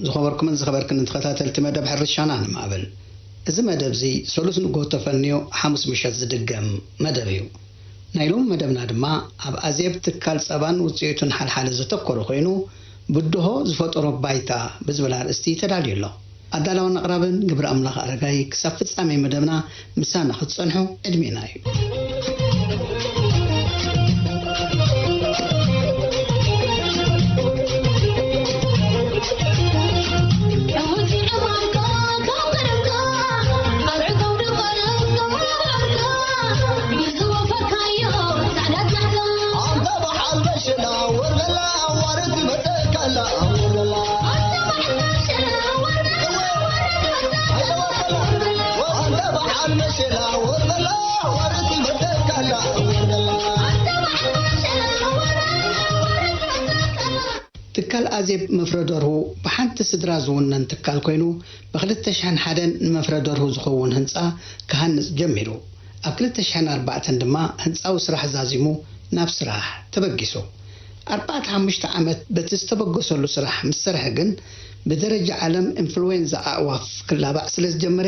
ዝኸበርኩምን ዝኸበርክን ተኸታተልቲ መደብ ሕርሻና ንማዕብል። እዚ መደብ እዚ ሰሉስ ንግሆ ተፈንዮ ሓሙስ ምሸት ዝድገም መደብ እዩ። ናይ ሎሚ መደብና ድማ ኣብ ኣዜብ ትካል ጸባን ውጽኢቱን ሓልሓለ ዘተኮረ ኮይኑ፣ ብድሆ ዝፈጠሮ ባይታ ብዝብል ኣርእስቲ ተዳልዩ ኣሎ። ኣዳላውን ኣቕራብን ግብረ ኣምላኽ ኣረጋይ። ክሳብ ፍጻሜ መደብና ምሳና ክትጸንሑ ዕድሜና እዩ። ትካል ኣዜብ መፍረ ደርሁ ብሓንቲ ስድራ ዝውነን ትካል ኮይኑ፣ ብ ክልተ ሽሕን ሓደን ንመፍረ ደርሁ ዝኸውን ህንጻ ክሃንጽ ጀሚሩ። ኣብ ክልተ ሽሕን ኣርባዕተን ድማ ህንጻዊ ስራሕ ዛዚሙ ናብ ስራሕ ተበጊሱ። ኣርባዕተ ሓሙሽተ ዓመት በቲ ዝተበገሰሉ ስራሕ ምስ ሰርሐ ግን፣ ብደረጃ ዓለም ኢንፍሉዌንዛ ኣዕዋፍ ክላባዕ ስለ ዝጀመረ፣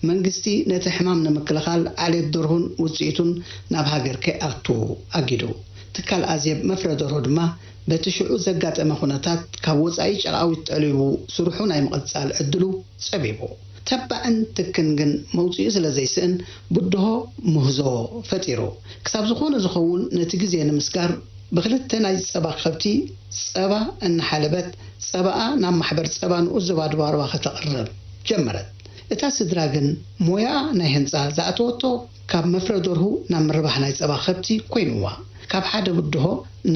መንግስቲ ነቲ ሕማም ንምክልኻል ዓሌት ደርሁን ውጽኢቱን ናብ ሃገር ከይኣቱ ኣጊዱ። ትካል ኣዜብ መፍረ ደርሁ ድማ በቲ ሽዑ ዘጋጠመ ኩነታት ካብ ወጻኢ ጨቓዊት ጠሊቡ ስርሑ ናይ ምቕጻል ዕድሉ ጸቢቡ። ተባዕን ትክን ግን መውጽኢ ስለ ዘይስእን ብድሆ ምህዞ ፈጢሩ። ክሳብ ዝኾነ ዝኸውን ነቲ ግዜ ንምስጋር ብክልተ ናይ ጸባ ከብቲ ጸባ እናሓለበት ጸባኣ ናብ ማሕበር ጸባ ንኡስ ዞባ ድባርባ ከተቕርብ ጀመረት። እታ ስድራ ግን ሞያኣ ናይ ህንጻ ዝኣተወቶ ካብ መፍረ ደርሁ ናብ ምርባሕ ናይ ጸባ ከብቲ ኮይንዋ። ካብ ሓደ ብድሆ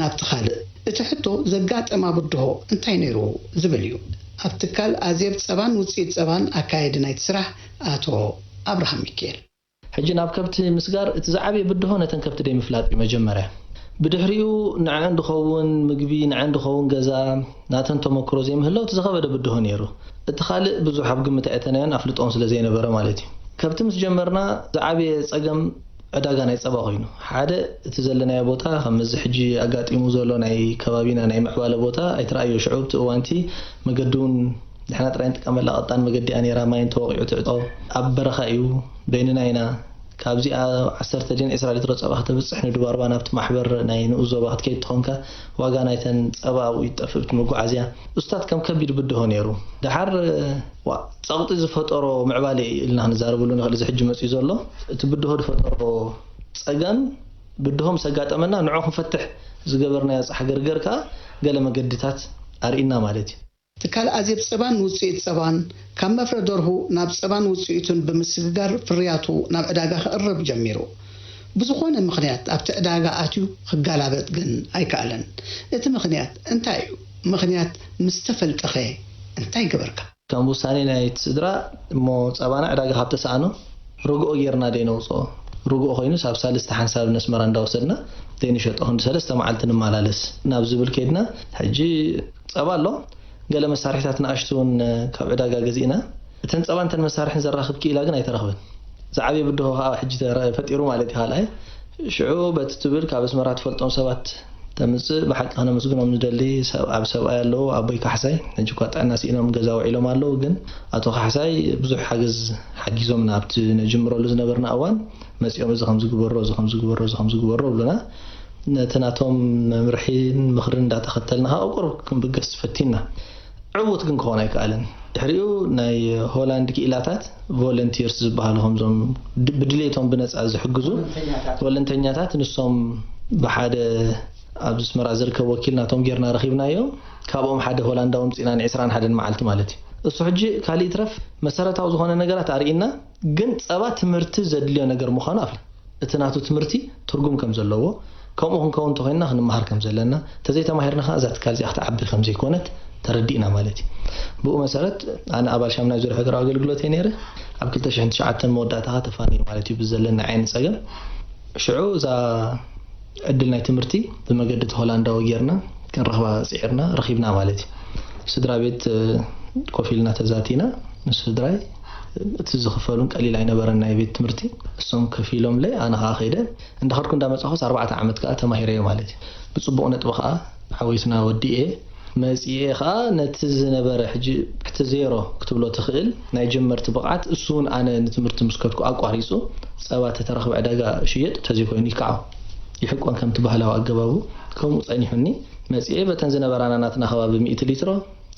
ናብቲ ካልእ። እቲ ሕቶ ዘጋጠማ ብድሆ እንታይ ነይሩ ዝብል እዩ። ኣብ ትካል ኣዜብ ጸባን ውጽኢት ጸባን ኣካየዲ ናይቲ ስራሕ ኣቶ ኣብርሃም ሚካኤል። ሕጂ ናብ ከብቲ ምስጋር እቲ ዝዓበየ ብድሆ ነተን ከብቲ ደይ ምፍላጥ እዩ መጀመርያ። ብድሕሪኡ ንዐን ድኸውን ምግቢ፣ ንዐን ድኸውን ገዛ፣ ናተን ተመክሮ ዘይምህላው እቲ ዝኸበደ ብድሆ ነይሩ። እቲ ካልእ ብዙሕ ኣብ ግምት ኣየተናዮን ኣፍልጦን ስለ ዘይነበረ ማለት እዩ። ከብቲ ምስ ጀመርና ዝዓበየ ጸገም ዕዳጋ ናይ ጸባ ኮይኑ። ሓደ እቲ ዘለናዮ ቦታ ከም እዚ ሕጂ ኣጋጢሙ ዘሎ ናይ ከባቢና ናይ ምዕባለ ቦታ ኣይትረኣዮ። ሽዑ ኣብቲ እዋንቲ መገዲ እውን ንሕና ጥራይ ንጥቀመላ ቀጣን መገዲ እያ ነይራ። ማይ እንተወቒዑ ትዕጦ። ኣብ በረኻ እዩ፣ በይንና ኢና። ካብዚኣ ዓሰርተ ድን ዕስራ ሊትሮ ጸባ ከተብጽሕ ንድባርባ ናብቲ ማሕበር ናይ ንኡስ ዞባ ክትከይድ ትኾንካ ዋጋ ናይተን ጸባ ኣብኡ ይጠፍእ፣ እቲ መጓዓዝያ። እሱታት ከም ከቢድ ብድሆ ነይሩ። ደሓር፣ ዋ፣ ጸቕጢ ዝፈጠሮ ምዕባለ እዩ ኢልና ክንዛረበሉ ንኽእል፣ እዚ ሕጂ መጺኡ ዘሎ። እቲ ብድሆ ዝፈጠሮ ጸገም፣ ብድሆ ምስ ኣጋጠመና ንዑ ክንፈትሕ ዝገበርናዮ ጻሕ ገርገር ከኣ ገለ መገድታት ኣርኢና ማለት እዩ። ትካል ኣዜብ ጸባን ውጽኢት ጸባን ካብ መፍረ ደርሁ ናብ ጸባን ውጽኢቱን ብምስግጋር ፍርያቱ ናብ ዕዳጋ ክቕርብ ጀሚሩ። ብዝኾነ ምኽንያት ኣብቲ ዕዳጋ ኣትዩ ክጋላበጥ ግን ኣይከኣለን። እቲ ምኽንያት እንታይ እዩ? ምኽንያት ምስ ተፈልጠኸ እንታይ ገበርካ? ከም ውሳኔ ናይቲ ስድራ እሞ ጸባና ዕዳጋ ካብ ተሰኣኖ ርግኦ ጌርና ደይ ነውጽኦ። ርግኦ ኮይኑስ ኣብ ሳልስቲ ሓንሳብ ነስመራ እንዳወሰድና ደይ ንሸጦ ክንዲ ሰለስተ መዓልቲ ንመላለስ ናብ ዝብል ከይድና። ሕጂ ጸባ ኣሎ፣ ገለ መሳርሒታት ንኣሽቱ እውን ካብ ዕዳጋ ገዚእና። እተን ጸባን እተን መሳርሕን ዘራኽብ ክኢላ ግን ኣይተረኽበን። ዝዓበየ ብድሆ ከኣ ሕጂ ተረ-፣ ፈጢሩ ማለት እዩ። ካልኣይ ሽዑ በቲ ትብል ካብ ኣስመራ ትፈልጦም ሰባት ተምጽእ ብሓቂ ከነመስግኖም ንደሊ። ሰብ-፣ ኣብ ሰብኣይ ኣለዉ፣ ኣቦይ ካሕሳይ፣ ሕጂ እኳ ጥዕና ስኢኖም ገዛ ውዒሎም ኣለዉ፣ ግን ኣቶ ካሕሳይ ብዙሕ ሓገዝ ሓጊዞምና ኣብቲ ነጅምረሉ ዝነበርና እዋን መጺኦም፣ "እዚ ከምዚ ግበሮ፣ እዚ ከምዚ ግበሮ፣ እዚ ከምዚ ግበሮ" ብሉና። ነቲ ናቶም መምርሒን ምኽርን እንዳተኸተልና ከኣ ኣብ ቁሩብ ክንብገስ ፈቲና። ዕዉት ግን ክኾን ኣይከኣለን። ድሕሪኡ ናይ ሆላንድ ክኢላታት ቮለንቲርስ ዝበሃሉ፣ ከምዞም ድ-፣ ብድሌቶም ብነጻ ዝሕግዙ ወለንተኛታት። ወለንተኛታት፣ ንሶም ብሓደ ኣብ ኣስመራ ዝርከብ ወኪል ናቶም ጌርና ረኺብናዮ። ካብኦም ሓደ ሆላንዳዊ ምጺና ን ዕስራን ሓደን መዓልቲ ማለት እዩ። እሱ ሕጂ ካልእ ይትረፍ መሰረታዊ ዝኾነ ነገራት ኣርኢና፣ ግን ጸባ ትምህርቲ ዘድልዮ ነገር ምዃኑ ኣፍለ-፣ እቲ ናቱ ትምህርቲ ትርጉም ከም ዘለዎ፣ ከምኡ ክንከውን እንተኾይንና ክንመሃር ከም ዘለና፣ እንተዘይተማሂርና ከኣ እዛ ትካል እዚኣ ክትዓቢ ከም ዘይኮነት ተረዲእና ማለት እዩ። ብኡ መሰረት ኣነ ኣባል ሻምናይ ዙርያ ሃገራዊ ኣገልግሎት እየ ነይረ። ኣብ ክልተ ሽሕን ትሽዓተን መወዳእታ ከኣ ተፋንየ ማለት እዩ ብዘለና ዓይኒ ጸገም። ሽዑ እዛ ዕድል ናይ ትምህርቲ ብመገዲ እቲ ሆላንዳዊ ጌርና ክንረኽባ ጽዒርና፣ ረኺብና ማለት እዩ። ስድራ ቤት፣ እ፣ ኮፍ ኢልና ተዛቲና፣ ምስ ስድራይ፣ እቲ ዝኽፈሉን ቀሊል ኣይነበረን ናይ ቤት ትምህርቲ። እሶም ከፊሎምለይ፣ ኣነ ኸኣ ከይደ። እንዳኸድኩ እንዳመጻኹስ ኣርባዕተ ዓመት ከኣ ተማሂረዮ ማለት እዩ። ብጽቡቕ ነጥቢ ኸኣ ዓዊትና ወዲኤ። መጺኤ ኸኣ ነቲ ዝነበረ፣ ሕጂ ትሕቲ ዜሮ ክትብሎ ትኽእል ናይ ጀመርቲ ብቕዓት፣ እሱ እውን ኣነ ንትምህርቲ ምስ ከድኩ ኣቋሪጹ፣ ጸባ ተተረኽበ ዕዳጋ ሽየጥ፣ ተዘይኮይኑ ይከዓው ይሕቆን ከምቲ ባህላዊ ኣገባቡ። ከምኡ ጸኒሑኒ። መጺኤ በተን ዝነበራና ናትና ከባቢ ሚእቲ ሊትሮ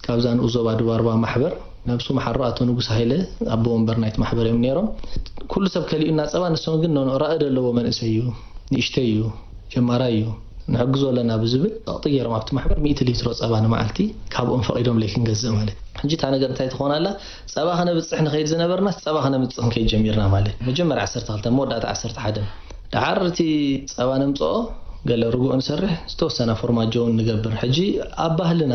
ካብዛ ንኡስ ዞባ ደቡብ ኣርባ ማሕበር ነብሱ መሓሮ ኣቶ ንጉስ ሃይለ፣ ኣቦ ወንበር ናይቲ ማሕበር እዮም ነይሮም። ኩሉ ሰብ ከሊኡና ጸባ፣ ንሶም ግን ኖኖ ራኢ ዘለዎ መንእሰይ እዩ፣ ንእሽተይ እዩ፣ ጀማራይ እዩ፣ ንሕግዞ ኣለና ብዝብል ጸቕጢ ገይሮም ኣብቲ ማሕበር ሚእቲ ሊትሮ ጸባ ንመዓልቲ ካብኦም ፈቒዶምለይ ክንገዝእ ማለት። ሕጂ እታ ነገር እንታይ ትኾን ኣላ? ጸባ ከነብጽሕ ንኸይድ ዝነበርናስ ጸባ ከነምጽእ ክንከይድ ጀሚርና ማለት። መጀመርያ ዓሰርተ ክልተ፣ መወዳእታ ዓሰርተ ሓደ። ደሓር እቲ ጸባ ነምጽኦ፣ ገለ ርጉኦ ንሰርሕ፣ ዝተወሰነ ፎርማጆ እውን ንገብር። ሕጂ ኣብ ባህልና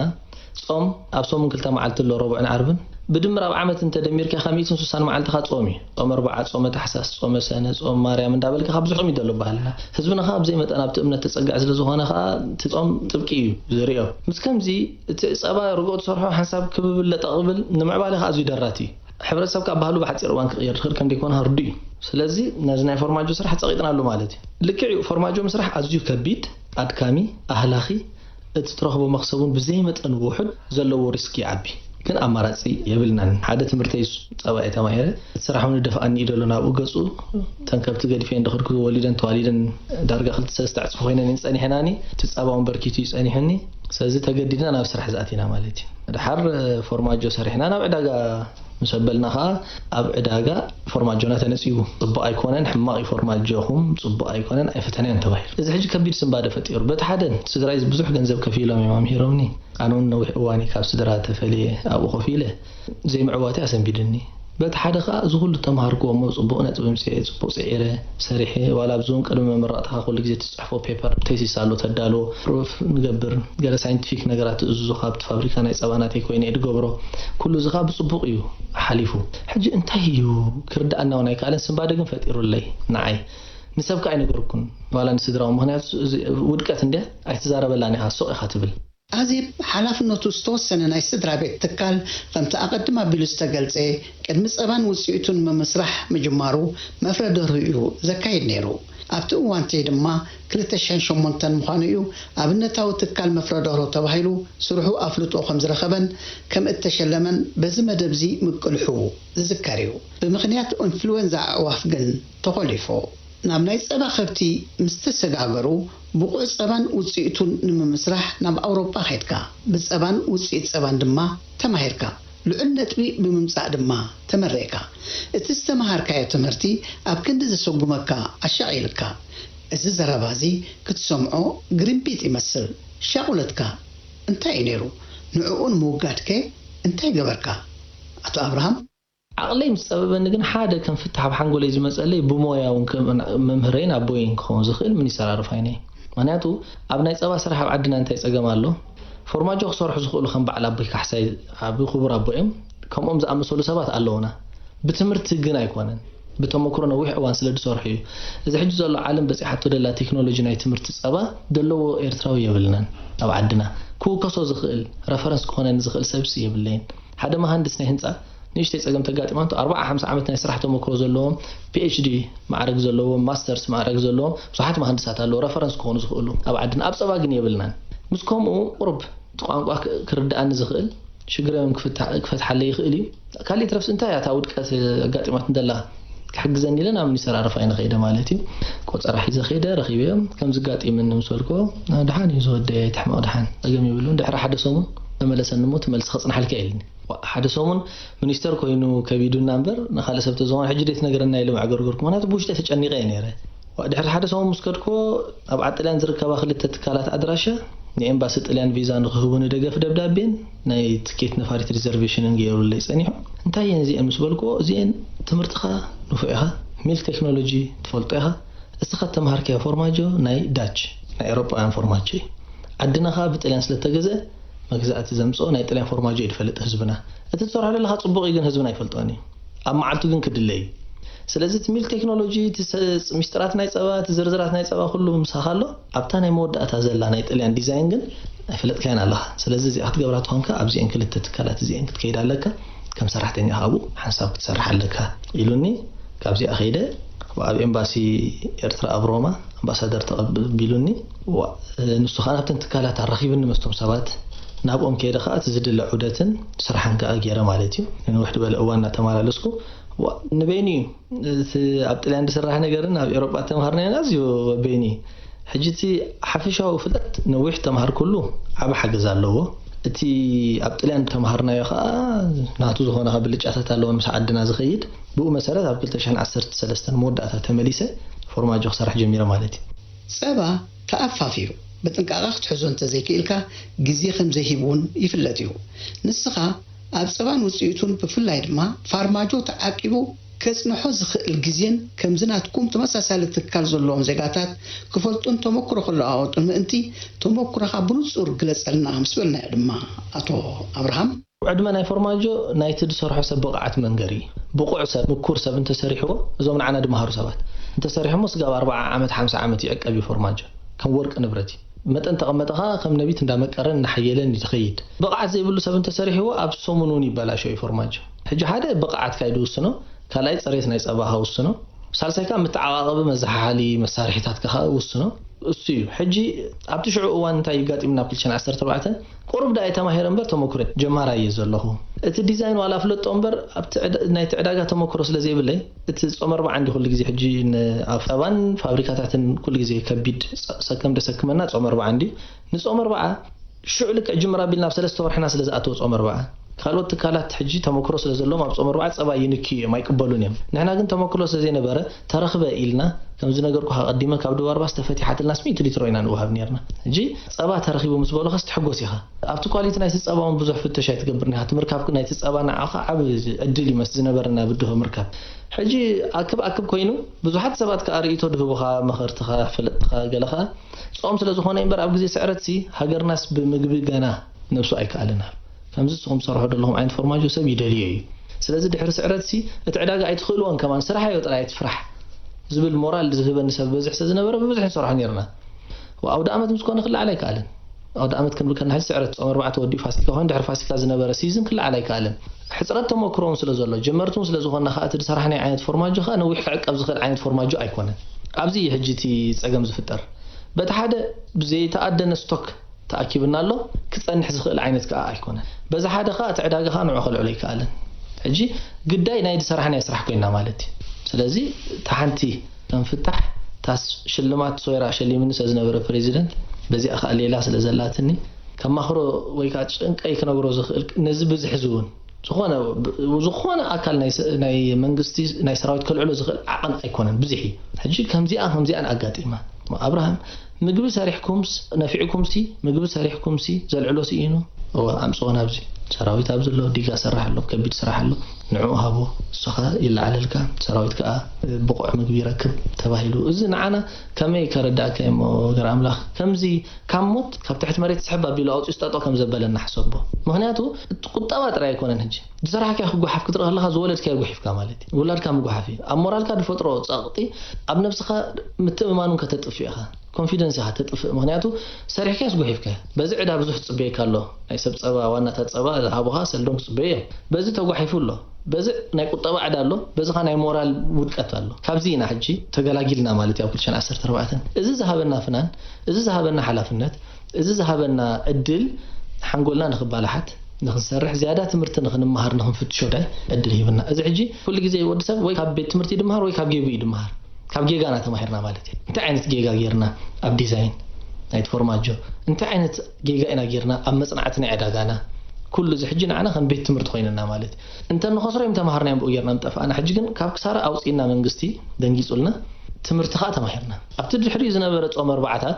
ጾም ኣብ ሰሙን ክልተ መዓልቲ ኣሎ፣ ረቡዕን ዓርብን። ብድምር ኣብ ዓመት እንተደሚርካ ካብ ሚእትን ስሳን መዓልትኻ ጾም እዩ። ጾም ኣርብዓ፣ ጾመ ታሕሳስ፣ ጾመ ሰነ፣ ጾም ማርያም እንዳበልካ ካብ ብዙሕ ጾም እዩ ዘሎ ባህልና። ህዝብና ከኣ ብዘይ መጠን ኣብቲ እምነት ተጸግዐ ስለ ዝኾነ ከኣ እቲ ጾም ጥብቂ እዩ ዝርእዮ። ምስ ከምዚ እቲ ጸባ ርጉኦ ትሰርሖ ሓንሳብ ክብብል ለጠቕ ክብል ንምዕባለ ከኣ ኣዝዩ ደራቲ እዩ። ሕብረተሰብ ከኣ ባህሉ ብሓጺር እዋን ክቕየር ዝኽእል ከም ደይኮነ ርዱእ እዩ። ስለዚ ነዚ ናይ ፎርማጆ ስራሕ ጸቒጥናሉ ማለት እዩ። ልክዕ እዩ፣ ፎርማጆ ምስራሕ ኣዝዩ ከቢድ፣ ኣድካሚ፣ ኣህላኺ፣ እቲ ትረኽቦ መኽሰብ እውን ብዘይ መጠን ውሑድ፣ ዘለዎ ሪስክ ይዓቢ። ግን ኣማራጺ የብልናን። ሓደ ትምህርተይ ጸባ እየ ተማሂረ። እቲ ስራሕ እውን ይደፍኣኒ እዩ ዘሎ ናብኡ ገጹ። እተን ከብቲ ገዲፈ እንድኸድኩ ወሊደን ተዋሊደን ዳርጋ ክልተ ሰለስተ ዕጽፊ ኮይነን እየን ጸኒሐናኒ። እቲ ጸባ እውን በርኪቱ እዩ ጸኒሑኒ። ስለዚ ተገዲድና ናብ ስራሕ ዝኣቲና ማለት እዩ። ድሓር ፎርማጆ ሰሪሕና ናብ ዕዳጋ ምስ ኣበልና ኸኣ ኣብ ዕዳጋ ፎርማጆና ተነጺጉ። ጽቡቕ ኣይኮነን፣ ሕማቕ እዩ ፎርማጆኹም፣ ጽቡቕ ኣይኮነን፣ ኣይፍተንዮን ተባሂሉ። እዚ ሕጂ ከቢድ ስንባደ ፈጢሩ። በቲ ሓደ ስድራይ ብዙሕ ገንዘብ ከፊሎም እዮም ኣምሂሮምኒ። ኣነ እውን ነዊሕ እዋን እዩ ካብ ስድራ ተፈልየ ኣብኡ ኮፍ ኢለ። ዘይምዕዋተይ ኣሰንቢድኒ። በቲ ሓደ ኸኣ እዚ ኩሉ ተምሃርክዎ እሞ ጽቡቕ ነጥቢ ምጽኤ፣ ጽቡቕ ጽዒረ፣ ሰሪሐ፣ ዋላ ኣብዚ እውን ቅድሚ መመረቕታኻ ኩሉ ግዜ ትጽሕፎ ፔፐር፣ ቴሲስ ኣሎ ተዳልዎ፣ ፕሩፍ ንገብር፣ ገለ ሳይንቲፊክ ነገራት እዝዙ ካብቲ ፋብሪካ ናይ ጸባ ናተይ ኮይነ እየ ድገብሮ። ኩሉ እዚ ኸኣ ብጽቡቕ እዩ ሓሊፉ። ሕጂ እንታይ እዩ ክርድኣና እውን ኣይከኣለን፣ ስንባደ ግን ፈጢሩለይ ንዓይ። ንሰብ ከኣ ኣይነገርኩን፣ ዋላ ንስድራውን፣ ምኽንያቱ እዚ ውድቀት እንድያ ኣይትዛረበላን ኢኻ፣ ሱቕ ኢኻ ትብል። ኣዜብ ሓላፍነቱ ዝተወሰነ ናይ ስድራ ቤት ትካል፣ ከምቲ ኣቐድም ኣቢሉ ዝተገልጸ፣ ቅድሚ ጸባን ውጽኢቱን ምምስራሕ ምጅማሩ መፍረ ደርሁ እዩ ዘካይድ ነይሩ። ኣብቲ እዋን'ቲ ድማ ክልተ ሽሕን ሸሞንተን ምዃኑ እዩ ኣብነታዊ ትካል መፍረ ደርሁ ተባሂሉ ስርሑ ኣፍልጦ ከም ዝረኸበን ከም እተሸለመን በዚ መደብ'ዚ ምቅልሑ ዝዝከር እዩ። ብምኽንያት ኢንፍሉዌንዛ ኣዕዋፍ ግን ተኾሊፉ። ናብ ናይ ጸባ ከብቲ ምስ ተሰጋገሩ፣ ብቑዕ ጸባን ውጽኢቱን ንምምስራሕ ናብ ኣውሮጳ ኸድካ። ብጸባን ውጽኢት ጸባን ድማ ተማሂርካ። ልዑል ነጥቢ ብምምጻእ ድማ ተመሪቕካ። እቲ ዝተመሃርካዮ ትምህርቲ ኣብ ክንዲ ዘሰጉመካ ኣሻቒልካ። እዚ ዘረባ እዚ ክትሰምዖ ግርምቢጥ ይመስል። ሻቑለትካ እንታይ እዩ ነይሩ? ንዕኡ ንምውጋድከ እንታይ ገበርካ? ኣቶ ኣብርሃም። ዓቕለይ ምስ ጸበበኒ ግን ሓደ ከም ፍታሕ ኣብ ሓንጎለይ ዝመጸለይ ብሞያ እውን ከም መምህረይን ኣቦይን ክኸውን ዝኽእል ሚኒስተር ኣረፋይነ እዩ። ምኽንያቱ ኣብ ናይ ጸባ ስራሕ ኣብ ዓድና እንታይ ጸገም ኣሎ? ፎርማጆ ክሰርሑ ዝኽእሉ ከም በዓል ኣቦይ ካሕሳይ ዓቢ ክቡር ኣቦ እዮም። ከምኦም ዝኣመሰሉ ሰባት ኣለዉና። ብትምህርቲ ግን ኣይኮነን። ብተመክሮ ነዊሕ እዋን ስለ ዝሰርሑ እዩ። እዚ ሕጂ ዘሎ ዓለም በጺሓቶ ደላ ቴክኖሎጂ ናይ ትምህርቲ ጸባ ዘለዎ ኤርትራዊ የብልናን ኣብ ዓድና። ክውከሶ ዝኽእል፣ ረፈረንስ ክኾነኒ ዝኽእል ሰብሲ የብለይን። ሓደ መሃንድስ ናይ ህንጻ ንእሽተይ ጸገም ተጋጢማቶ ኣርብዓ ሓምሳ ዓመት ናይ ስራሕ ተመክሮ ዘለዎም፣ ፒ ኤች ዲ ማዕረግ ዘለዎም፣ ማስተርስ ማዕረግ ዘለዎም ብዙሓት መሃንድሳት ኣለዉ፣ ረፈረንስ ክኾኑ ዝኽእሉ ኣብ ዓድና። ኣብ ጸባ ግን የብልናን። ምስ ከምኡ ቁሩብ እቲ ቋንቋ ክ-፣ ክርድኣኒ ዝኽእል ሽግረይ እውን ክፍታ-፣ ክፈትሓለይ ይኽእል እዩ። ካልእ ይትረፍስ እንታይ እያ እታ ውድቀት ኣጋጢማት እንደላ ክሕግዘኒ ኢለ ናብ ሚኒስተር ኣረፋይነ ከይደ ማለት እዩ። ቆጸራ ሒዘ ከይደ ረኺበዮም። ከምዚ ኣጋጢሙኒ ምስ በልክዎ፣ "ደሓን እዩ ዝወደየ፣ ኣይትሕመቕ፣ ደሓን ጸገም የብሉን። ድሕሪ ሓደ ሰሙን ተመለሰኒ እሞ እቲ መልሲ ከጽንሓልካ" ኢልኒ። ዋ፣ ሓደ ሰሙን ሚኒስተር ኮይኑ ከቢዱና እምበር ንኻልእ ሰብ ተዝኾነ ሕጂ ደይ ትነግረና ኢለ መዕገርገርኩ። ምኽንያቱ ብውሽጠይ ተጨኒቐ እየ ነይረ። ዋ፣ ድሕሪ ሓደ ሰሙን ምስ ከድክዎ ኣብ ዓጥልያን ዝርከባ ክልተ ትካላት ኣድራሻ ንኤምባሲ ጥልያን ቪዛ ንክህቡኒ ደገፍ ደብዳቤን ናይ ትኬት ነፋሪት ሪዘርቬሽንን ገይሩለይ ጸኒሑ። "እንታይ እየን እዚአን?" ምስ በልክዎ፣ "እዚአን ትምህርትኻ ንፉዕ ኢኻ፣ ሚልክ ቴክኖሎጂ ትፈልጦ ኢኻ፣ እስኻ እተምሃርካዮ ፎርማጆ ናይ ዳች፣ ናይ ኤውሮጳውያን ፎርማጆ እዩ። ዓድና ኸኣ ብጥልያን ስለ እተገዝአ መግዛእቲ ዘምጽኦ ናይ ጥልያን ፎርማጆ እዩ ዝፈልጥ ህዝብና። እቲ ትሰርሖ ዘለኻ ጽቡቕ እዩ፣ ግን ህዝብና ኣይፈልጦን እዩ። ኣብ መዓልቱ ግን ክድለ እዩ። ስለዚ እቲ ሚልክ ቴክኖሎጂ፣ እቲ ሰ-፣ ሚስጥራት ናይ ጸባ፣ እቲ ዝርዝራት ናይ ጸባ ኩሉ ምሳኻ ኣሎ። ኣብታ ናይ መወዳእታ ዘላ ናይ ጥልያን ዲዛይን ግን ኣይፈለጥካያን ኣለኻ። ስለዚ እዚኣ ክትገብራ ተኾንካ ኣብዚአን ክልተ ትካላት እዚአን ክትከይድ ኣለካ። ከም ሰራሕተኛ ካብኡ ሓንሳብ ክትሰርሕ ኣለካ" ኢሉኒ። ካብዚኣ ከይደ ኣብ ኤምባሲ ኤርትራ ኣብ ሮማ ኣምባሳደር ተቐቢሉኒ። ዋ፣ ንሱ ኸኣ ናብተን ትካላት ኣራኺብኒ ምስቶም ሰባት። ናብኦም ከይደ ከዓ እቲ ዝድለ ዑደትን ስራሕን ከዓ ገይረ ማለት እዩ። ንንውሕ ዝበለ እዋን እናተመላለስኩ፣ ዋ፣ ንበይኑ እዩ። እቲ ኣብ ጥልያን ዝስራሕ ነገርን ኣብ ኤሮጳ ተምሃርናዮን ኣዝዩ በይኑ እዩ። ሕጂ እቲ ሓፈሻዊ ፍልጠት ነዊሕ ተምሃርኩሉ ዓቢ ሓገዝ ኣለዎ። እቲ ኣብ ጥልያን ተምሃርናዮ ከዓ ናቱ ዝኾነ ከዓ ብልጫታት ኣለዎ፣ ምስ ዓድና ዝኸይድ። ብኡ መሰረት ኣብ ክልተ ሽሕን ዓሰርተ ሰለስተን መወዳእታ ተመሊሰ ፎርማጆ ክሰርሕ ጀሚረ ማለት እዩ። ጸባ ተኣፋፍ እዩ። ብጥንቃቐ ክትሕዞ እንተዘይክኢልካ፣ ግዜ ከም ዘይህብ እውን ይፍለጥ እዩ። ንስኻ ኣብ ጸባን ውጽኢቱን፣ ብፍላይ ድማ ፋርማጆ ተዓቂቡ ከጽንሖ ዝኽእል ግዜን፣ ከምዚ ናትኩም ተመሳሳሊ ትካል ዘለዎም ዜጋታት ክፈልጡን ተመክሮ ክለዋወጡን ምእንቲ፣ ተመክሮኻ ብንጹር ግለጸልና ምስ በልናዮ ድማ፣ ኣቶ ኣብርሃም። ዕድመ ናይ ፎርማጆ ናይቲ ዝሰርሖ ሰብ ብቕዓት መንገሪ እዩ። ብቑዕ ሰብ፣ ምኩር ሰብ እንተሰሪሕዎ፣ እዞም ንዓና ድመሃሩ ሰባት እንተሰሪሖሞ፣ ስጋብ ኣርብዓ ዓመት፣ ሓምሳ ዓመት ይዕቀብ እዩ ፎርማጆ። ከም ወርቂ ንብረት እዩ። መጠን ተቐመጠ ኸኣ ከም ነቢት እንዳመቀረን እንዳሓየለን እዩ ዝኸይድ። ብቕዓት ዘይብሉ ሰብ እንተሰሪሕዎ፣ ኣብ ሰሙን እውን ይበላሾ እዩ ፎርማጆ። ሕጂ ሓደ ብቕዓትካ እዩ ዝውስኖ፣ ካልኣይ ጽሬት ናይ ጸባኻ ውስኖ፣ ሳልሳይ ከኣ ምትዓቓቐቢ መዘሓሓሊ መሳርሒታትካ ከኣ ውስኖ። እሱ እዩ። ሕጂ ኣብቲ ሽዑ እዋን እንታይ እዩ ኣጋጢሙና? ኣብ ክልተ ሽሕን ዓሰርተ ኣርባዕተን ቁሩብ ደኣ እየ ተማሂረ እምበር ተመኩረ ጀማራይ እየ ዘለኹ። እቲ ዲዛይን ዋላ ፍለጦ እምበር ኣብቲ ዕዳ-፣ ናይቲ ዕዳጋ ተመክሮ ስለ ዘይብለይ፣ እቲ ጾም ኣርብዓ እንዲ ኩሉ ግዜ ሕጂ ን-፣ ኣብ ጸባን ፋብሪካታትን ኩሉ ግዜ ከቢድ ጸ-፣ ሰከም ደሰክመና ጾም ኣርብዓ እንዲ። ንጾም ኣርብዓ ሽዑ ልክዕ ጅምር ኣቢልና ኣብ ሰለስተ ወርሕና ስለ ዝኣተወ ጾም ኣርብዓ፣ ካልኦት ትካላት ሕጂ ተመክሮ ስለ ዘለዎም ኣብ ጾም ኣርብዓ ጸባ ይንክዩ እዮም፣ ኣይቅበሉን እዮም። ንሕና ግን ተመክሮ ስለ ዘይነበረ ተረኽበ ኢልና፣ ከም ዝነገርኩኻ ኣቐዲመ ካብ ዱባርባስ ተፈቲሓትልናስ ሚእቲ ሊትሮ ኢና ንወሃብ ኔርና። ሕጂ ጸባ ተረኺቡ ምስ በሉኻስ ትሕጎስ ኢኻ። ኣብቲ ኳሊቲ ናይቲ ጸባ እውን ብዙሕ ፍተሻ ኣይትገብርን ኢኻ። እቲ ምርካብ ናይቲ ጸባ ንዓኻ ዓቢ ዕድል እዩ መስ ዝነበረና ብድሆ ምርካብ። ሕጂ ኣክብ ኣክብ ኮይኑ ብዙሓት ሰባት ከኣ ርእይቶ ድህቡኻ፣ መኸርትኻ፣ ፈለጥትኻ፣ ገለ ኸኣ ጾም ስለ ዝኾነ እምበር ኣብ ግዜ ስዕረትሲ ሃገርናስ ብምግቢ ገና ነብሱ ኣይከኣልን። ኣብ ከምዚ ንስኹም ትሰርሑ ዘለኹም ዓይነት ፎርማጆ ሰብ ይደልዮ እዩ። ስለዚ ድሕሪ ስዕረትሲ እቲ ዕዳጋ ኣይትኽእልዎን ከማን፣ ስርሓዮ ጥራይ ኣይትፍራሕ ዝብል ሞራል ዝህበኒ ሰብ በዝሕ ስለ ዝነበረ ብብዝሒ ንሰርሖ ኔርና። ኣውደ ኣመት ምስ ኮነ ክለዓል ኣይከኣልን። ኣውደ ኣመት ክንብል ከለና ሕጂ ስዕረት ጾም ኣርባዕተ ወዲኡ ፋሲካ ኮይኑ ድሕሪ ፋሲካ ዝነበረ ሲዝን ክለዓል ኣይከኣልን። ሕጽረት ተመክሮ እውን ስለ ዘሎ፣ ጀመርቲ እውን ስለ ዝኾንና ከኣ እቲ ዝሰራሕናዮ ዓይነት ፎርማጆ ከኣ ነዊሕ ክዕቀብ ዝኽእል ዓይነት ፎርማጆ ኣይኮነን። ኣብዚ እዩ ሕጂ እቲ ጸገም ዝፍጠር። በቲ ሓደ ብዘይተኣደነ ስቶክ ተኣኪብና ኣሎ፣ ክጸንሕ ዝኽእል ዓይነት ከኣ ኣይኮነን። በዚ ሓደ ከኣ እቲ ዕዳጋ ከኣ ንዑ ከልዕሎ ኣይከኣልን። ሕጂ ግዳይ ናይ ዝሰራሕናዮ ስራሕ ኮይና ማለት እዩ። ስለዚ እታ ሓንቲ ከም ፍታሕ፣ እታ ሽልማት ሶይራ ሸሊምኒ ስለ ዝነበረ ፕሬዚደንት፣ በዚኣ ከኣ ሌላ ስለ ዘላትኒ፣ ከማኽሮ ወይ ከኣ ጭንቀይ ክነግሮ ዝኽእል፣ ነዚ ብዝሕዚ እውን ዝኾነ፣ ዝኾነ ኣካል ናይ ስ-፣ ናይ መንግስቲ፣ ናይ ሰራዊት ከልዕሎ ዝኽእል ዓቐን ኣይኮነን፣ ብዙሕ እዩ። ሕጂ ከምዚኣ ከምዚኣን ኣጋጢማ። ኣብርሃም፣ ምግቢ ሰሪሕኩምስ፣ ነፊዕኩምሲ፣ ምግቢ ሰሪሕኩምሲ፣ ዘልዕሎ ስኢኑ፣ እወ፣ ኣምጽኦ ናብዚ። ሰራዊት ኣብዚ ኣሎ፣ ዲጋ ሰራሕ ኣሎ፣ ከቢድ ስራሕ ኣሎ፣ ንዕኡ ሃቦ፣ እሱ ኸኣ ይለዓለልካ፣ ሰራዊት ከኣ ብቑዕ ምግቢ ይረክብ ተባሂሉ። እዚ ንዓና ከመይ ከረድኣካ እየ እሞ፣ ገር ኣምላኽ፣ ከምዚ ካብ ሞት፣ ካብ ትሕቲ መሬት ስሕብ ኣቢሉ ኣውጺኡ ጠጠው ከም ዘበለና ሕሰቦ። ምኽንያቱ፣ እቲ ቁጠባ ጥራይ ኣይኮነን ሕጂ። ዝሰራሕካዮ ክጓሓፍ ክትርኢ ከለኻ ዝወለድካዮ ጉሒፍካ ማለት እዩ። ውላድካ ምጉሓፍ እዩ። ኣብ ሞራልካ ዝፈጥሮ ጸቕጢ፣ ኣብ ነብስኻ ምትእምማን እውን ከተጥፍእ ኢኻ። ኮንፊደንስ ኢኻ ተጥፍእ። ምኽንያቱ፣ ሰሪሕካዮስ ጉሒፍካዮ። በዚ ዕዳ ብዙሕ ዝጽበየካ ኣሎ። ናይ ሰብ ጸባ፣ ዋናታት ጸባ ዝሃቡኻ ሰልዶም ክጽበዩ እዮም። በዚ ተጓሒፉ ኣሎ። በዚ ናይ ቁጠባ ዕዳ ኣሎ። በዚ ኸኣ ናይ ሞራል ውድቀት ኣሎ። ካብዚ ኢና ሕጂ ተገላጊልና ማለት እዩ ኣብ ክልተ ሽሕን ዓሰርተ ኣርባዕተን። እዚ ዝሃበና ፍናን፣ እዚ ዝሃበና ሓላፍነት፣ እዚ ዝሃበና ዕድል፣ ሓንጎልና ንኽባላሓት፣ ንኽንሰርሕ፣ ዝያዳ ትምህርቲ ንኽንመሃር፣ ንኽንፍትሾ ዳይ ዕድል ሂብና። እዚ ሕጂ ኩሉ ግዜ ወዲ ሰብ ወይ ካብ ቤት ትምህርቲ ድመሃር ወይ ካብ ጌጉ እዩ ድመሃር። ካብ ጌጋና ተማሂርና ማለት እዩ። እንታይ ዓይነት ጌጋ ጌርና ኣብ ዲዛይን ናይቲ ፎርማጆ? እንታይ ዓይነት ጌጋ ኢና ጌርና ኣብ መጽናዕቲ ናይ ዕዳጋና? ኩሉ እዚ ሕጂ ንዓና ከም ቤት ትምህርቲ ኮይንና ማለት እዩ። እንተ ንኸስሮ እዮም ተማሃርናዮም ብኡ ጌርና ምጠፋእና። ሕጂ ግን ካብ ክሳራ ኣውጺእና መንግስቲ ደንጊጹልና ትምህርቲ ከኣ ተማሂርና። ኣብቲ ድሕሪኡ ዝነበረ ጾም ኣርባዓታት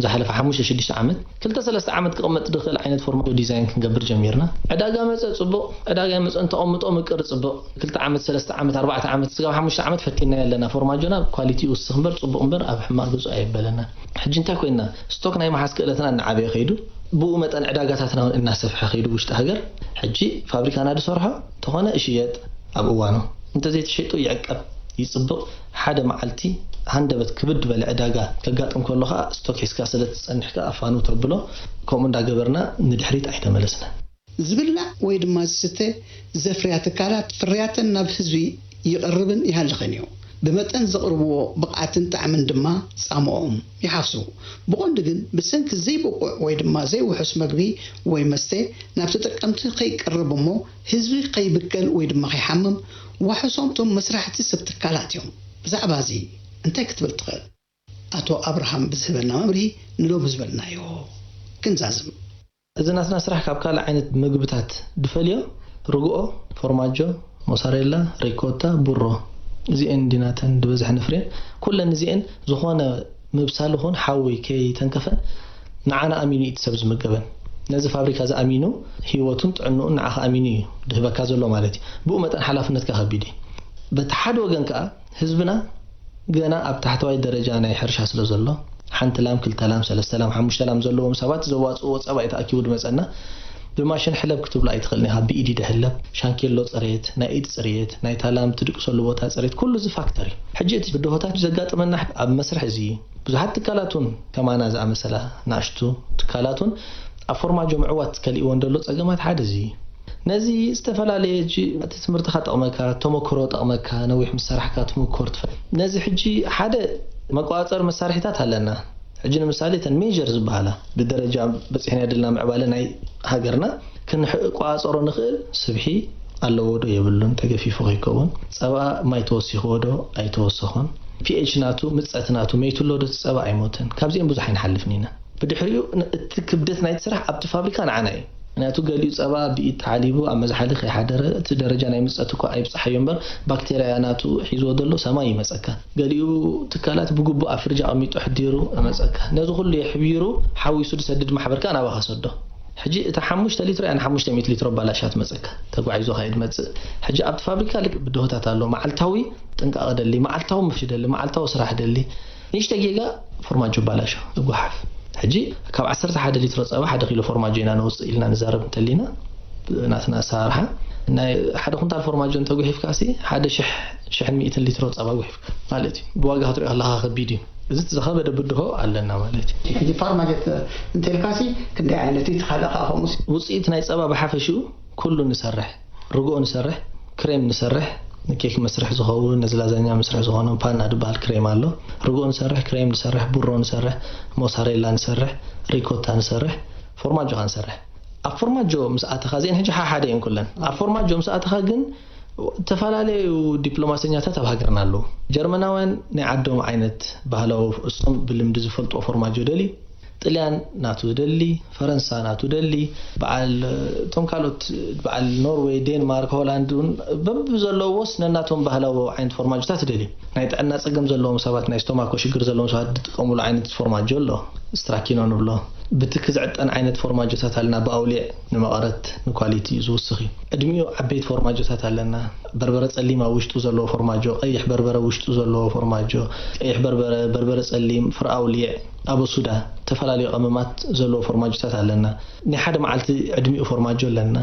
ዝሓለፈ ሓሙሽተ ሽዱሽተ ዓመት፣ ክልተ ሰለስተ ዓመት ክቕመጥ ዝኽእል ዓይነት ፎርማጆ ዲዛይን ክንገብር ጀሚርና። ዕዳጋ መጸ ጽቡቕ፣ ዕዳጋ ይመጸ እንተቐምጦ ምቅር ጽቡቕ። ክልተ ዓመት፣ ሰለስተ ዓመት፣ ኣርባዕተ ዓመት፣ ስጋብ ሓሙሽተ ዓመት ፈቲናዮ ኣለና። ፎርማጆና ኳሊቲ ይውስኽ እምበር ጽቡቕ እምበር ኣብ ሕማቕ ግጹ ኣየበለና። ሕጂ እንታይ ኮይንና? ስቶክ ናይ ምሓዝ ክእለትና እናዓበየ ከይዱ፣ ብኡ መጠን ዕዳጋታትና እውን እናሰፍሐ ከይዱ ውሽጢ ሃገር። ሕጂ ፋብሪካና ዝሰርሖ እንተኾነ ይሽየጥ ኣብ እዋኑ፣ እንተዘይተሸይጡ ይዕቀብ፣ ይጽብቕ። ሓደ መዓልቲ ሃንደበት ክብድ በለ ዕዳጋ ከጋጥም ከሎ ኸኣ ስቶክ ሒዝካ ስለ ትጸንሕ ከኣ ፋኑ ተብሎ። ከምኡ እንዳገበርና ንድሕሪት ኣይተመለስናን። ዝብላዕ ወይ ድማ ዝስተ ዘፍርያ ትካላት ፍርያተን ናብ ህዝቢ ይቐርብን ይሃልኽን እዩ። ብመጠን ዘቕርብዎ ብቕዓትን ጣዕምን ድማ ጻምኦም ይሓፍሱ። ብቐንዱ ግን ብሰንኪ ዘይብቑዕ ወይ ድማ ዘይውሑስ መግቢ ወይ መስተ ናብ ተጠቀምቲ ከይቀርብ እሞ ህዝቢ ከይብከል ወይ ድማ ከይሓምም ዋሕሶም እቶም መስራሕቲ ሰብ ትካላት እዮም። ብዛዕባ እዚ እንታይ ክትብል ትኽእል? ኣቶ ኣብርሃም ብዝህበና መብርሂ ንሎሚ ዝበልናዮ ክንዛዝም። እዚ ናትና ስራሕ ካብ ካልእ ዓይነት ምግብታት ድፈልዮ ርግኦ፣ ፎርማጆ፣ ሞሳሬላ፣ ሪኮታ፣ ቡሮ፣ እዚኤን እንዲናተን ድበዝሐ ንፍርየን። ኩለን እዚኤን ዝኾነ ምብሳል ኹን ሓዊ ከይተንከፈን ንዓና ኣሚኑ እዩ እቲ ሰብ ዝምገበን። ነዚ ፋብሪካ ዝኣሚኑ ህይወቱን ጥዕንኡን ንዓኻ ኣሚኑ እዩ ድህበካ ዘሎ ማለት እዩ። ብኡ መጠን ሓላፍነትካ ከቢድ እዩ። በቲ ሓደ ወገን ከኣ ህዝብና ገና ኣብ ታሕተዋይ ደረጃ ናይ ሕርሻ ስለ ዘሎ፣ ሓንቲ ላም፣ ክልተ ላም፣ ሰለስተ ላም፣ ሓሙሽተ ላም ዘለዎም ሰባት ዘዋጽእዎ ጸባ እዩ ተኣኪቡ ድመጸና። ብማሽን ሕለብ ክትብሎ ኣይትኽእልን ኢኻ። ብኢድ እዩ ድሕለብ። ሻንኬሎ ጽሬት፣ ናይ ኢድ ጽሬት፣ ናይታ ላም ትድቅሰሉ ቦታ ጽሬት፣ ኩሉ እዚ ፋክተር እዩ። ሕጂ እቲ ብድሆታት ዘጋጥመና ኣብ መስርሕ እዚ እዩ። ብዙሓት ትካላት እውን ከማና ዝኣመሰላ ናእሽቱ ትካላት እውን ኣብ ፎርማጆ ምዕዋት ከልእወን ዘሎ ጸገማት ሓደ እዚ እዩ። ነዚ ዝተፈላለየ ሕጂ እቲ ትምህርትኻ ጠቕመካ፣ ተመክሮ ጠቕመካ፣ ነዊሕ ምስ ሰራሕካ ትምኮር ትፈ-፣ ነዚ ሕጂ ሓደ መቆጻጸሪ መሳርሒታት ኣለና። ሕጂ ንምሳሌ እተን ሜጀር ዝበሃላ ብደረጃ በጺሕና ድልና ምዕባለ ናይ ሃገርና ክንቆጻጸሮ ንኽእል ስብሒ ኣለዎ ዶ የብሉን፣ ተገፊፉ ከይከውን፣ ጸባ ማይ ተወሲኽዎ ዶ ኣይተወሰኾን፣ ፒኤች ናቱ፣ ምጸት ናቱ መይቱ ኣሎ ዶ፣ እቲ ጸባ ኣይሞተን። ካብዚኦም ብዙሕ ኣይንሓልፍን ኢና። ብድሕሪኡ ን-፣ እቲ ክብደት ናይቲ ስራሕ ኣብቲ ፋብሪካ ንዓና እዩ። ምክንያቱ ገሊኡ ጸባ ብኢድ ተሓሊቡ ኣብ መዝሓሊ ከይሓደረ እቲ ደረጃ ናይ ምጸት እኳ ኣይብጽሓዮ እምበር ባክቴርያ ናቱ ሒዝዎ ዘሎ ሰማይ ይመጸካ። ገሊኡ ትካላት ብግቡእ ኣብ ፍርጅ ኣቐሚጡ ኣሕዲሩ እመጸካ። ነዚ ኩሉ የሕቢሩ ሓዊሱ ዝሰድድ ማሕበር ከኣ ናባኻ ሰዶ። ሕጂ እታ ሓሙሽተ ሊትሮ እያ ንሓሙሽተ ሚእቲ ሊትሮ ባላሻ ትመጸካ። ተጓዒዞ ከኣ እዩ ዝመጽእ። ሕጂ ኣብቲ ፋብሪካ ልክዕ ብድሆታት ኣሎ። መዓልታዊ ጥንቃቐ ደሊ፣ መዓልታዊ ምፍሽ ደሊ፣ መዓልታዊ ስራሕ ደሊ። ንእሽተይ ጌጋ ፎርማጆ ባላሾ ይጓሓፍ። ሕጂ ካብ ዓሰርተ ሓደ ሊትሮ ጸባ ሓደ ኪሎ ፎርማጆ ኢና ነውጽእ ኢልና ንዛረብ እንተሊና፣ ናትና ኣሰራርሓ ናይ ሓደ ኩንታል ፎርማጆ እንተጉሒፍካሲ ሓደ ሽሕ፣ ሽሕን ሚእትን ሊትሮ ጸባ ጉሒፍካ ማለት እዩ። ብዋጋ ክትሪኦ ከለኻ ከቢድ እዩ። እዚ እቲ ዝኸበደ ብድሆ ኣለና ማለት እዩ። ሕጂ ፋርማጀት እንተልካሲ ክንደይ ዓይነት እዩ? እቲ ካልእ ከኣ ከምኡስ? ውጽኢት ናይ ጸባ ብሓፈሽኡ ኩሉ ንሰርሕ። ርግኦ ንሰርሕ፣ ክሬም ንሰርሕ፣ ንኬክ መስርሒ ዝኸውን፣ ነዚ ላዛኛ መስርሒ ዝኾኖም ፓና ዝበሃል ክሬም ኣሎ። ርግኦ ንሰርሕ፣ ክሬም ንሰርሕ፣ ቡሮ ንሰርሕ፣ ሞሳሬላ ንሰርሕ፣ ሪኮታ ንሰርሕ፣ ፎርማጆ ኸኣ ንሰርሕ። ኣብ ፎርማጆ ምስ ኣተኻ፣ እዚአን ሕጂ ሓሓደ እየን ኩለን። ኣብ ፎርማጆ ምስ ኣተኻ ግን፣ ዝተፈላለዩ ዲፕሎማሰኛታት ኣብ ሃገርና ኣለዉ። ጀርመናውያን ናይ ዓዶም ዓይነት ባህላዊ፣ እሶም ብልምዲ ዝፈልጥዎ ፎርማጆ ደልዩ፣ ጥልያን ናቱ ደሊ፣ ፈረንሳ ናቱ ደሊ፣ በዓል፣ እቶም ካልኦት በዓል ኖርዌይ፣ ዴንማርክ፣ ሆላንድ እውን በብዘለዎስ ነናቶም ባህላዊ ዓይነት ፎርማጆታት ደልዩ። ናይ ጥዕና ጸገም ዘለዎም ሰባት፣ ናይ ስቶማኮ ሽግር ዘለዎም ሰባት ዝጥቀሙሉ ዓይነት ፎርማጆ ኣሎ፣ ስትራኪኖ ንብሎ። ብትኪ ዝዕጠን ዓይነት ፎርማጆታት ኣለና፣ ብኣውሊዕ ንመቐረት ንኳሊቲ ዝውስኽ እዩ። ዕድሚኡ ዓበይቲ ፎርማጆታት ኣለና። በርበረ ጸሊም ኣብ ውሽጡ ዘለዎ ፎርማጆ፣ ቀይሕ በርበረ ውሽጡ ዘለዎ ፎርማጆ፣ ቀይሕ በርበረ፣ በርበረ ጸሊም፣ ፍረ ኣውሊዕ፣ ኣበሱዳ፣ ዝተፈላለዩ ቀመማት ዘለዎ ፎርማጆታት ኣለና። ናይ ሓደ መዓልቲ ዕድሚኡ ፎርማጆ ኣለና፣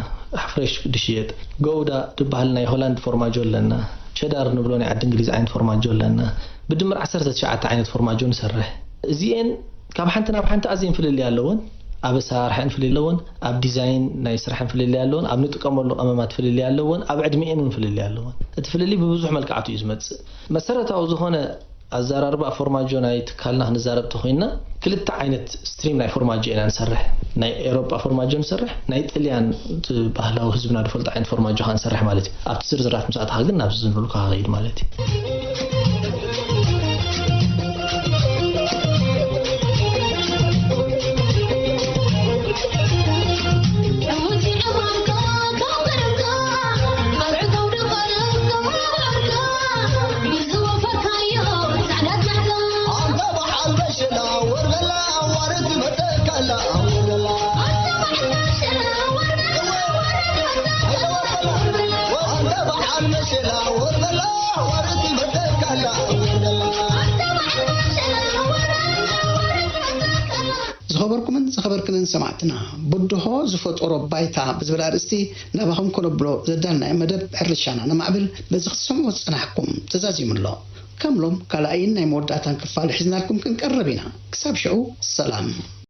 ፍሬሽ ድሽየጥ። ገውዳ ዝበሃል ናይ ሆላንድ ፎርማጆ ኣለና። ቸዳር ንብሎ ናይ ዓዲ እንግሊዝ ዓይነት ፎርማጆ ኣለና። ብድምር ዓሰርተ ትሽዓተ ዓይነት ፎርማጆ ንሰርሕ። እዚኤን ካብ ሓንቲ ናብ ሓንቲ ኣዝየን ፍልልይ ኣለወን። ኣብ ኣሰራርሓን ፍልልይ ኣለወን፣ ኣብ ዲዛይን ናይ ስራሕን ፍልልይ ኣለወን፣ ኣብ ንጥቀመሉ ቀመማት ፍልልይ ኣለወን፣ ኣብ ዕድሚኤን እውን ፍልልይ ኣለወን። እቲ ፍልልይ ብብዙሕ መልክዓቱ እዩ ዝመጽእ። መሰረታዊ ዝኾነ ኣዘራርባ ፎርማጆ ናይ ትካልና ክንዛረብ ተኾይንና፣ ክልተ ዓይነት ስትሪም ናይ ፎርማጆ ኢና ንሰርሕ። ናይ ኤሮጳ ፎርማጆ ንሰርሕ፣ ናይ ጥልያን እቲ ባህላዊ ህዝብና ዝፈልጦ ዓይነት ፎርማጆ ከኣ ንሰርሕ ማለት እዩ። ኣብቲ ዝርዝራት ምስ ኣተኻ ግን ናብዚ ዝንብልካ ክኸይድ ማለት እዩ። ዝኸበርኩምን ዝኸበርክንን ሰማዕትና፣ ብድሆ ዝፈጠሮ ባይታ ብዝብል ኣርእስቲ ናባኹም ከነብሎ ዘዳልናዮ መደብ ሕርሻና ነማዕብል በዚ ክትሰምዑ ዝጸናሕኩም ተዛዚሙ ኣሎ። ከም ሎም ካልኣይን ናይ መወዳእታን ክፋል ሒዝናልኩም ክንቀርብ ኢና። ክሳብ ሽዑ ሰላም።